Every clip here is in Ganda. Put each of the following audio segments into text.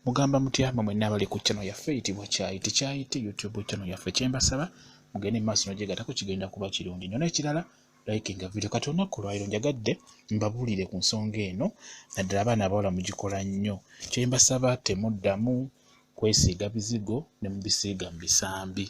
Mugamba mutya mwe mwenna abali ku channel yaffe eyitibwa Kyayiti Kyayiti YouTube channel yaffe, kyembasaba mugende mu maaso n'ogyegattako, kigenda kuba kirungi nnyo. N'ekirala, likinga video. Kati olunaku olwaleero njagadde mbabuulire ku nsonga eno, naddala abaana abawala mugikola nnyo. Kyembasaba, temuddamu kwesiiga bizigo ne mubisiiga mu bisambi.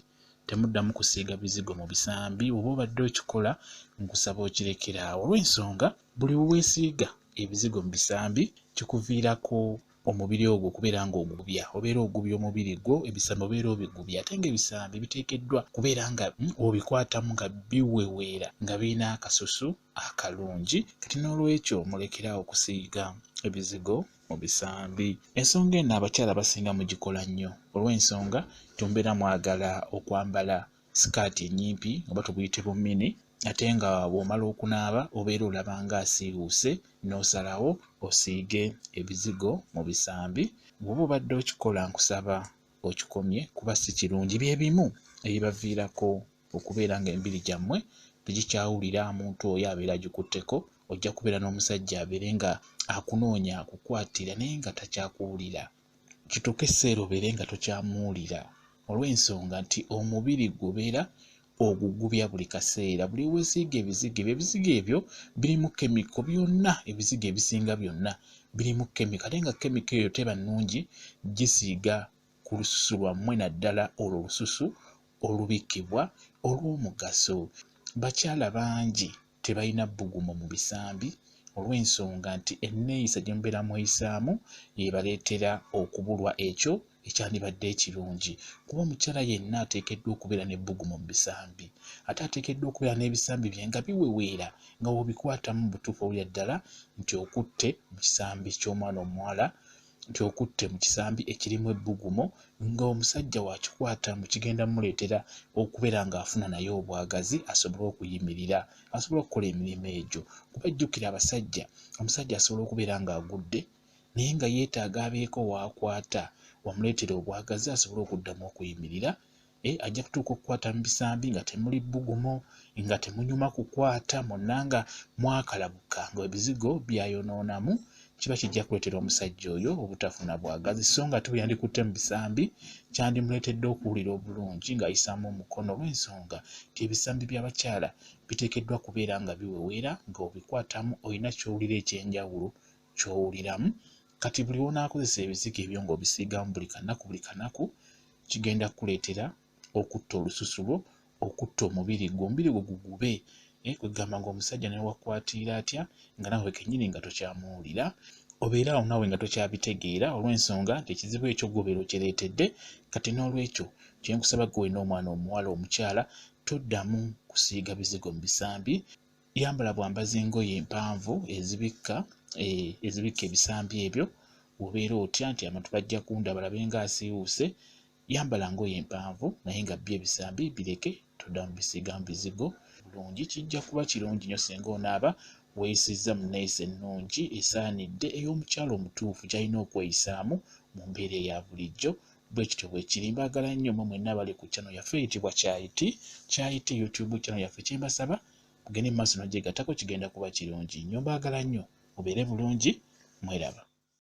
Temuddamu kusiiga bizigo mu bisambi. Oba obadde okikola, nkusaba okirekere awo, olw'ensonga buli weweesiiga ebizigo mu bisambi kikuviirako omubiri ogwo okubeera ng'ogubya, obeera ogubya omubiri gwo. Ebisambi obeera obigubya, ate ng'ebisambi biteekeddwa kubeera nga obikwatamu nga biweweera, nga birina akasusu akalungi. Kati n'olwekyo mulekerawo okusiiga ebizigo mu bisambi. Ensonga eno abakyala abasinga mugikola nnyo, olw'ensonga nti mubeera mwagala okwambala sikaati ennyimpi oba tubuyite bu mini, ate nga bw'omala okunaaba obeera olaba nga asiiwuuse, n'osalawo osiige ebizigo mu bisambi. Bw'oba obadde okikola, nkusaba okikomye, kuba si kirungi. Bye bimu ebibaviirako okubeera nga emibiri gyammwe tegikyawulira muntu oyo abeera agikutteko. Ojja kubeera n'omusajja abeere nga akunoonya, akukwatira, naye nga takyakuwulira. Kituuke ekiseera obeere nga tokyamuwulira, olw'ensonga nti omubiri gwo obeera ogugubya buli kaseera, buli weesiiga ebizigo ebyo. Ebizigo ebyo birimu chemical byonna, ebizigo ebisinga byonna birimu chemical, ate nga chemical eyo teba nnungi gisiiga ku lususu lwammwe, naddala olwo olususu olubikkibwa olw'omugaso. Bakyala bangi tebalina bbugumu mu bisambi, olw'ensonga nti enneeyisa gye mubeera mweyisaamu y'ebaleetera okubulwa ekyo ekyandibadde ekirungi, kuba omukyala yenna ateekeddwa okubeera n'ebbugumu mu bisambi, ate ateekeddwa okubeera n'ebisambi bye nga biweweera, nga w'obikwatamu mu butuufu owulira ddala nti okutte mu kisambi ky'omwana omuwala, nti okutte mu kisambi ekirimu ebbugumu, ng'omusajja wakikwatamu kigenda mmuleetera okubeera ng'afuna naye obwagazi, asobole okuyimirira, asobole okukola emirimu egyo. Kuba jjukira abasajja, omusajja asobola okubeera ng'agudde, naye nga yeetaaga abeeko w'akwata wamuleetera obwagazi asobole okuddamu okuyimirira. Ajja kutuuka okukwata mu bisambi nga temuli bbugumu, nga temunyuma kukwata mwonna, nga mwakalabuka, nga ebizigo byayonoonamu. Kiba kijja kuleetera omusajja oyo obutafuna bwagazi, so nga ate bwe yandikutte mu bisambi kyandimuleetedde okuwulira obulungi ng'ayisaamu omukono, olw'ensonga nti ebisambi by'abakyala biteekeddwa kubeera nga biweweera, ng'obikwatamu olina ky'owulira ekyenjawulo ky'owuliramu. Kati buli w'onaakozesa ebizigo ebyo ng'obisiigamu buli kanaku buli kanaku, kigenda kukuleetera okutta olususu lwo, okutta omubiri gwo, omubiri gwo gugube. Kwegamba ng'omusajja ne wakwatiira atya, nga naawe kennyini nga tokyamuwulira, obeere awo naawe nga tokyabitegeera, olw'ensonga nti ekizibu ekyo gw'obeera okireetedde. Kati n'olwekyo kye nkusaba ggwe wenna omwana omuwala, omukyala, toddamu kusiiga bizigo mu bisambi. Yambala bwambazi engoye empanvu ezibikka ebisambi ebyo. Obeera otya nti abantu bajja kundaba balabe nga asiiwuuse, yambala ngoye empanvu, naye nga byo ebisambi bireke, toddamu bisiigamu bizigo. Bulungi, kijja kuba kirungi nnyo singa onaaba weeyisizza mu nneeyisa ennungi esaanidde ey'omukyala omutuufu gy'alina okweyisaamu mu mbeera eya bulijjo. Bwe kityo bwe kiri. Mbaagala nnyo mmwe mwenna abali ku channel yaffe eyitibwa Kyayiti Kyayiti YouTube channel yaffe. Kyembasaba, mugende mu maaso n'ogyegattako, kigenda kuba kirungi nnyo. Mbaagala nnyo, mubeere bulungi, mweraba.